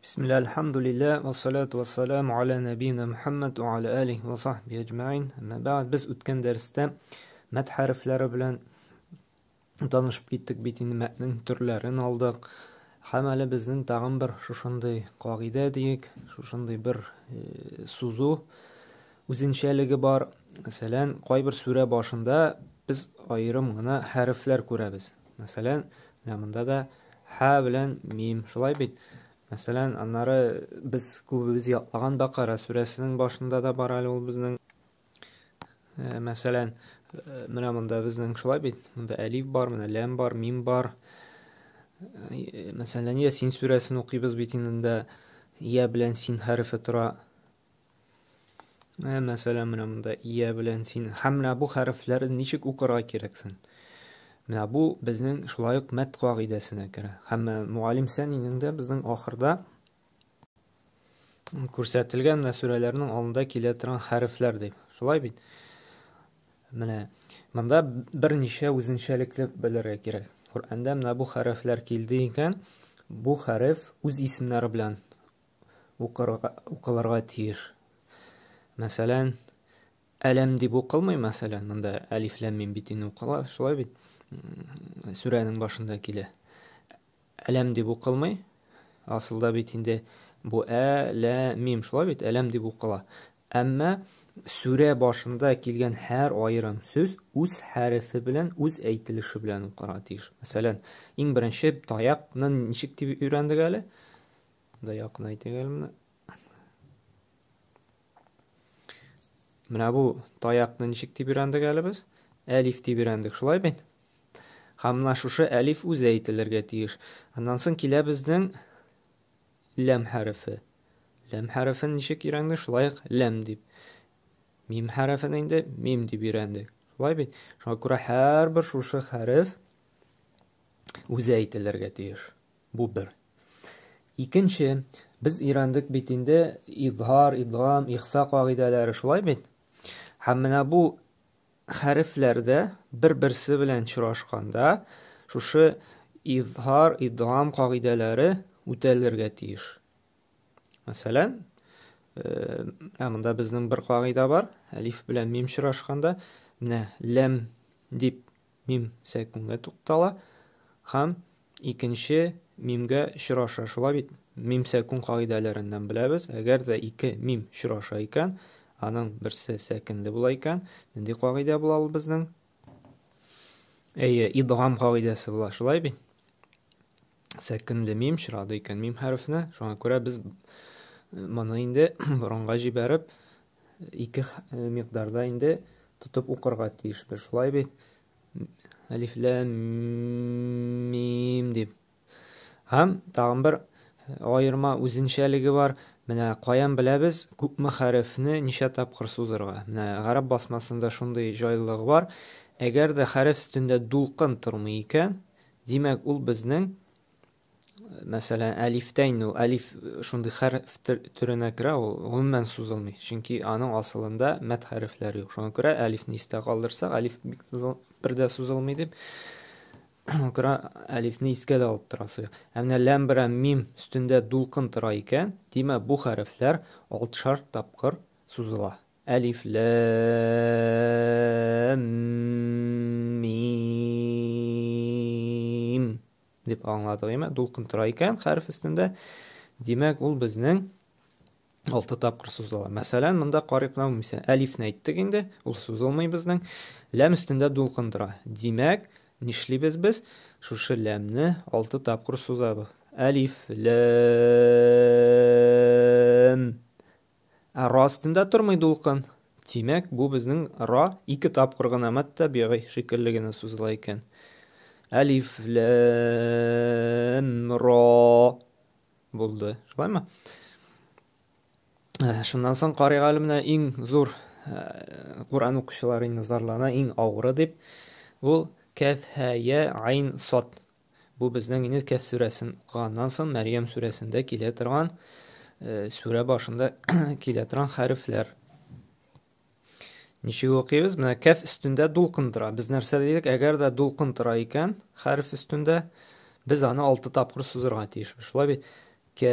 Бисмилла, альхамдулилля, вассалату вассаламу аля нәбина Мухаммад ва аля алихи ва сахби әҗмәин. Әмма бәгъд, без үткән дәрестә мәд хәрефләре белән танышып киттек бит инде, мәднең төрләрен алдык. Һәм әле безнең тагын бер шушындый кагыйдә диек, шушындый бер сузу үзенчәлеге бар. Мәсәлән, кайбер сүрә башында без аерым гына хәрефләр күрәбез. Мәсәлән, менә монда да һә белән мим, шулай бит? Мәсәлән, аннары без күбебез ятлаган Бакара сүрәсенең башында да бар әле ул безнең. Мәсәлән, менә монда безнең шулай бит? Монда әлиф бар, менә ләм бар, мим бар. Мәсәлән, Ясин сүрәсен укыйбыз бит инде, я белән син хәрефе тора. Мәсәлән, менә монда ия белән син. Һәм менә бу хәрефләрне ничек укырга кирәк соң? Менә бу безнең шулай ук мәд кагыйдәсенә керә. Һәм муаллим сәнинең дә безнең ахырда күрсәтелгән менә сүрәләрнең алдында килә торган хәрефләр дип. Шулай бит? Менә монда берничә үзенчәлекле белергә кирәк. Коръәндә менә бу хәрефләр килде икән, бу хәреф үз исемнәре белән укырга, укылырга тиеш. Мәсәлән, әләм дип укылмый, мәсәлән, монда әлиф ләм мим бит инде укыла, шулай бит? Сүрәнең башында килә. Әләм дип укылмый. Асылда бит инде бу ә, лә, мим, шулай бит? Әләм дип укыла. Әмма сүрә башында килгән һәр аерым сүз үз хәрефе белән, үз әйтелеше белән укырга тиеш. Мәсәлән, иң беренче таякны ничек дип өйрәндек әле? Да якын әйтик әле менә. Менә бу таякны ничек дип өйрәндек әле без? Әлиф дип өйрәндек, шулай бит? Һәм менә шушы әлиф үзе әйтелергә тиеш. Аннан соң килә безнең ләм хәрефе. Ләм хәрефен ничек өйрәндек? Шулай ук ләм дип. Мим хәрефен инде мим дип өйрәндек. Шулай бит? Шуңа күрә һәрбер шушы хәреф үзе әйтелергә тиеш. Бу бер. Икенче, без өйрәндек бит инде изһар, идгам, ихфа кагыйдәләре, шулай бит? Һәм менә бу хәрефләр дә бер-берсе белән очрашканда, шушы изһар, идгам кагыйдәләре үтәлергә тиеш. Мәсәлән, ә монда безнең бер кагыйдә бар, әлиф белән мим очрашканда, менә ләм дип мим сәкүнгә туктала һәм икенче мимгә очраша. Шулай бит, мим сәкүн кагыйдәләреннән беләбез, әгәр дә ике мим очраша икән, аның берсе сәкенле була икән, нинди кагыйдә була ул безнең? Әйе, идгам кагыйдәсе була, шулай бит? Сәкенле мим очрады икән мим хәрефенә, шуңа күрә без моны инде борынга җибәреп, ике микъдарда инде тотып укырга тиешбез. Шулай бит? Әлиф ләм мим дип. Һәм тагын бер аерма үзенчәлеге бар. Менә каян беләбез, күпме хәрефне ничә тапкыр сузырга. Менә гарәп басмасында шундый җайлылыгы бар. Әгәр дә хәреф өстендә дулкын тормый икән, димәк, ул безнең мәсәлән, әлифтә инде ул әлиф шундый хәреф төренә керә, ул гомумән сузылмый. Чөнки аның асылында мәд хәрефләре юк. Шуңа күрә әлифне истә калдырсак, әлиф бик бер дә сузылмый дип, шуңа күрә әлифне искә дә алып торасы юк. Ә менә ләм белән мим өстендә дулкын тора икән, димәк, бу хәрефләр алтышар тапкыр сузыла. Әлиф, ләм, мим дип аңладык, әйме? Дулкын тора икән хәреф өстендә, димәк, ул безнең 6 тапкыр сузыла. Мәсәлән, монда карыйк, менә мисал, әлифне әйттек инде, ул сузылмый безнең. Ләм өстендә дулкын тора. Димәк, нишлибез без? Шушы ләмне 6 тапкыр сузабыз. Әлиф, ләм. Ә ра өстендә тормый дулкын. Димәк, бу безнең ра ике тапкыр гына мәд табигый шикелле генә сузыла икән. Әлиф, ләм, ра булды. Шулаймы? Шуннан соң карыйк әле менә иң зур Коръән укучылар инде зарлана, иң авыры дип. Ул кәф, һә, я, айн, сад. Бу безнең инде Кәф сүрәсен укыганнан соң Мәрьям сүрәсендә килә торган сүрә башында килә торган хәрефләр. Ничек укыйбыз? Менә кәф өстендә дулкын тора. Без нәрсә дидек? Әгәр дә дулкын тора икән, хәреф өстендә, без аны 6 тапкыр сузырга тиешбез. Шулай бит? Кәф.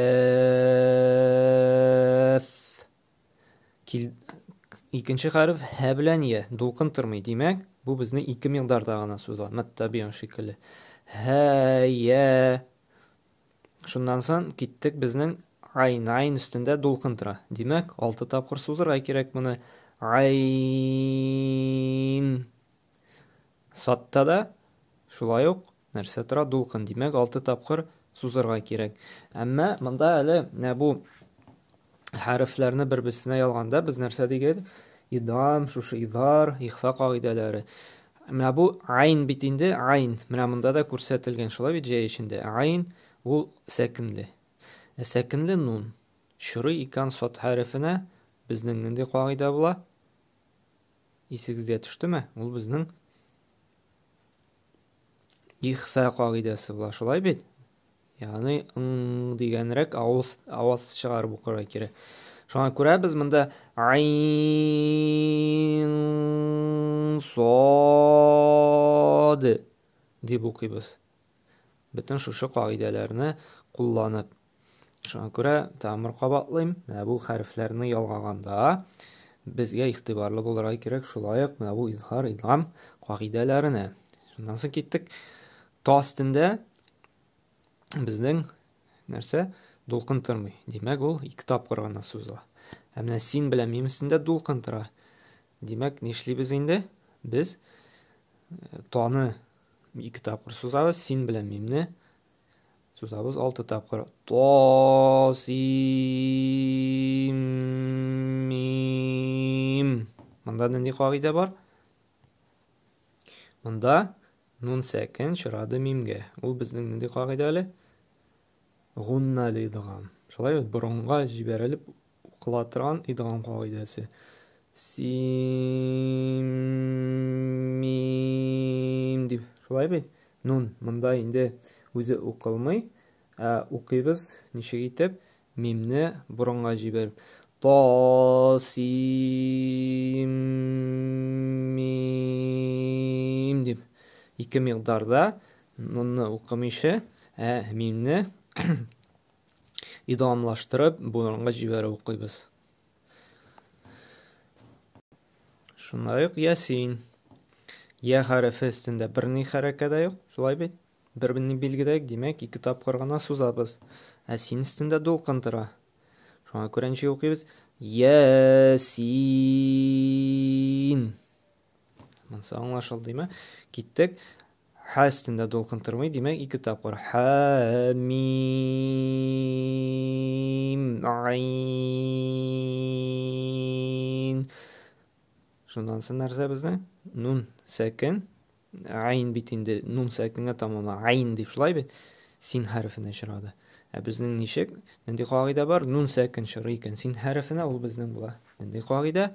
Кил... Икенче хәреф һә белән я, дулкын тормый. Димәк, бу безне ике микъдарда гына сузыла. Мәд табигый шикелле. Һә, я. Шуннан соң киттек безнең айн, айн өстендә дулкын тора. Димәк, алты тапкыр сузырга кирәк моны. Айн. Сатта да шулай ук нәрсә тора? Дулкын. Димәк, алты тапкыр сузырга кирәк. Әмма монда әле менә бу хәрефләрне бер-берсенә ялганда без нәрсә дигән? Идам, шушы идар, ихфа кагыйдәләре. Менә бу айн бит инде, айн. Менә монда да күрсәтелгән, шулай бит җәй эчендә. Айн ул сәкенле. Ә сәкенле нун. Чорый икән сат хәрефенә безнең нинди кагыйдә була? Исегезгә төштеме? Ул безнең ихфә кагыйдәсе була, шулай бит? Ягъни ң дигәнрәк авыз аваз чыгарып укырга кирәк. Шуңа күрә без монда айн сод дип укыйбыз. Бөтен шушы кагыйдәләрне кулланып. Шуңа күрә тагын бер кабатлыйм, менә бу хәрефләрне ялгаганда безгә игътибарлы булырга кирәк, шулай ук менә бу изһар, идгам кагыйдәләренә. Шуннан соң киттек. Та өстендә безнең нәрсә? Дулкын тормый. Димәк, ул ике тапкыр гына сузыла. Ә менә син белән мим өстендә дулкын тора. Димәк, нишлибез инде? Без э, таны ике тапкыр сузабыз, син белән мимне сузабыз алты тапкыр. То, син, мим. Монда нинди кагыйдә бар? Монда нун сәкен чырады мимгә. Ул безнең нинди кагыйдә әле? Гуннали идгам. Шулай бит, борынга җибәрелеп укыла торган идгам кагыйдәсе. Сим мим дип. Шулай бит? Нун монда инде үзе укылмый, ә укыйбыз ничек итеп? Мимне борынга җибәреп. Та сим мим дип. Ике микъдарда нунны укымыйча, ә мимне идгамлаштырып борынга җибәреп укыйбыз. Шулай ук ясин. Я хәрефе өстендә берни хәрәкә дә юк, шулай бит? Берни билге дә юк, димәк, ике тапкыр гына сузабыз. Ә син өстендә дулкын тора. Шуңа күрә ничек укыйбыз? Ясин. Монысы аңлашылды, димә? Киттек. Ха өстендә дулкын тормый, димәк, ике тапкыр. Ха, мим, айн. Шуннан соң нәрсә безнең? Нун сәкен. Айн бит инде нун сәкенгә тәмамлана. Айн дип шулай бит. Син хәрефенә очрады. Ә безнең ничек? Нинди кагыйдә бар? Нун сәкен чоры икән. Син хәрефенә ул безнең була. Нинди кагыйдә?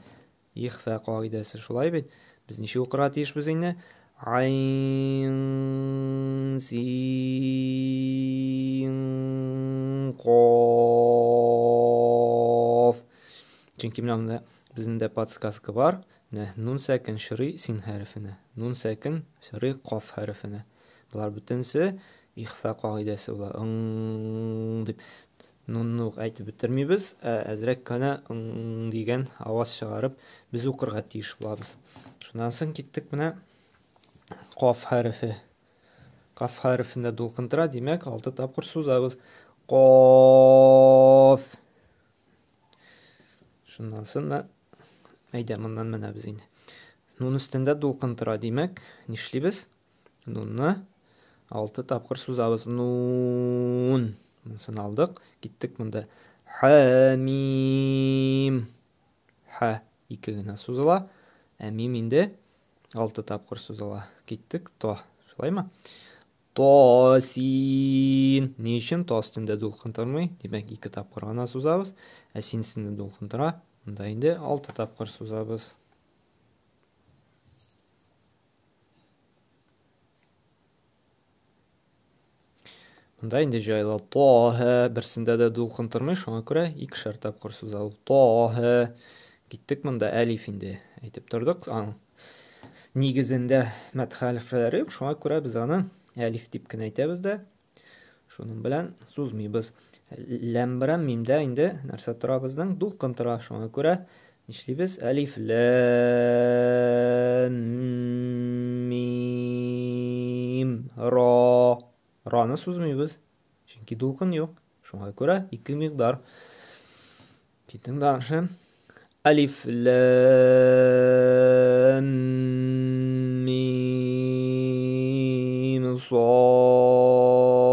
Ихфа кагыйдәсе шулай бит. Без ничек укырга тиешбез инде? Айн син каф. Чөнки менә монда безнең дә подсказка бар. Менә нун сәкен чорый син хәрефенә. Нун сәкен чорый каф хәрефенә. Болар бөтенесе ихфа кагыйдәсе була. Ың дип Нунны ук әйтеп бетермибез, ә әзрәк кенә ың дигән аваз чыгарып без укырга тиеш булабыз. Шуннан соң киттек менә каф хәрефе. Каф хәрефендә дулкын тора, димәк, алты тапкыр сузабыз. Каф. Шуннан соң да әйдә моннан менәбез инде. Нун өстендә дулкын тора, димәк, нишлибез? Нунны алты тапкыр сузабыз. Нун. Монысын алдык. Киттек монда. Ха мим. Ха ике генә сузыла. Ә мим инде алты тапкыр сузыла. Киттек то. Шулаймы? То син. Ни өчен то өстендә дулкын тормый? Димәк, ике тапкыр гына сузабыз. Ә син өстендә дулкын тора. Монда инде алты тапкыр сузабыз. Монда инде җайлы тоһ, берсендә дә дулкын тормый, шуңа күрә икешәр тапкыр суза ул. Тоһ. Киттек монда әлиф инде. Әйтеп тордык, аның нигезендә мәд хәрефләре юк, шуңа күрә без аны әлиф дип кенә әйтәбез дә, шуның белән сузмыйбыз. Ләм белән мимдә инде нәрсә тора безнең? Дулкын тора. Шуңа күрә нишлибез? Әлиф ләм мим ра. Раны сузмыйбыз. Чөнки дулкын юк. Шуңа күрә ике микъдар. Китең дальше. Алиф ләм мим сад.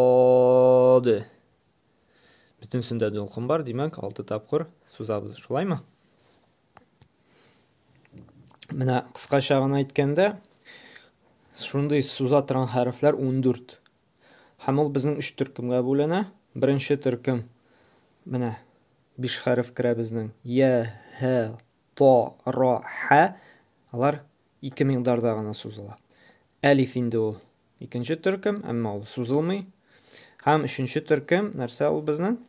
Бөтенсендә дулкын бар, димәк, 6 тапкыр сузабыз, шулаймы? Менә кыскача гына әйткәндә, шундый суза торган хәрефләр 14. Һәм ул безнең өч төркемгә бүленә. Беренче төркем менә биш хәреф керә безнең. Я, һ, та, ра, хә. Алар ике микъдарда гына сузыла. Әлиф инде ул икенче төркем, әмма ул сузылмый. Һәм өченче төркем нәрсә ул безнең?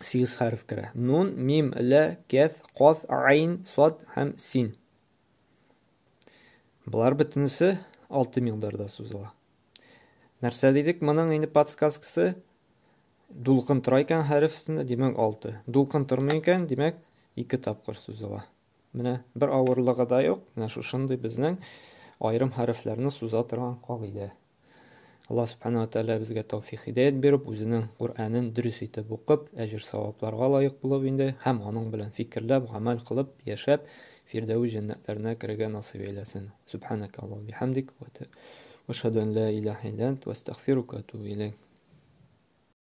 Сигез хәреф керә. Нун, мим, лә, кәф, каф, айн, сад һәм син. Болар бөтенесе 6 микъдарда сузыла. Нәрсә дидек? Моның инде подсказкасы дулкын тора икән хәреф өстендә, димәк 6. Дулкын тормый икән, димәк 2 тапкыр сузыла. Менә бер авырлыгы да юк. Менә шушындый безнең аерым хәрефләрне суза торган кагыйдә. Аллаһ Субхану ва Тәгалә безгә тәүфик һидәят биреп, үзенең Коръәнен дөрес итеп укып, әҗер-савапларга лаек булып инде һәм аның белән фикерләп, гамәл кылып, яшәп, Фирдәвес җәннәтләренә керергә насыйп әйләсен. Субханaka Аллаһу бихамдик ва ашһаду ан ла илаһа илля ант ва астагфирука ва атубу илейк.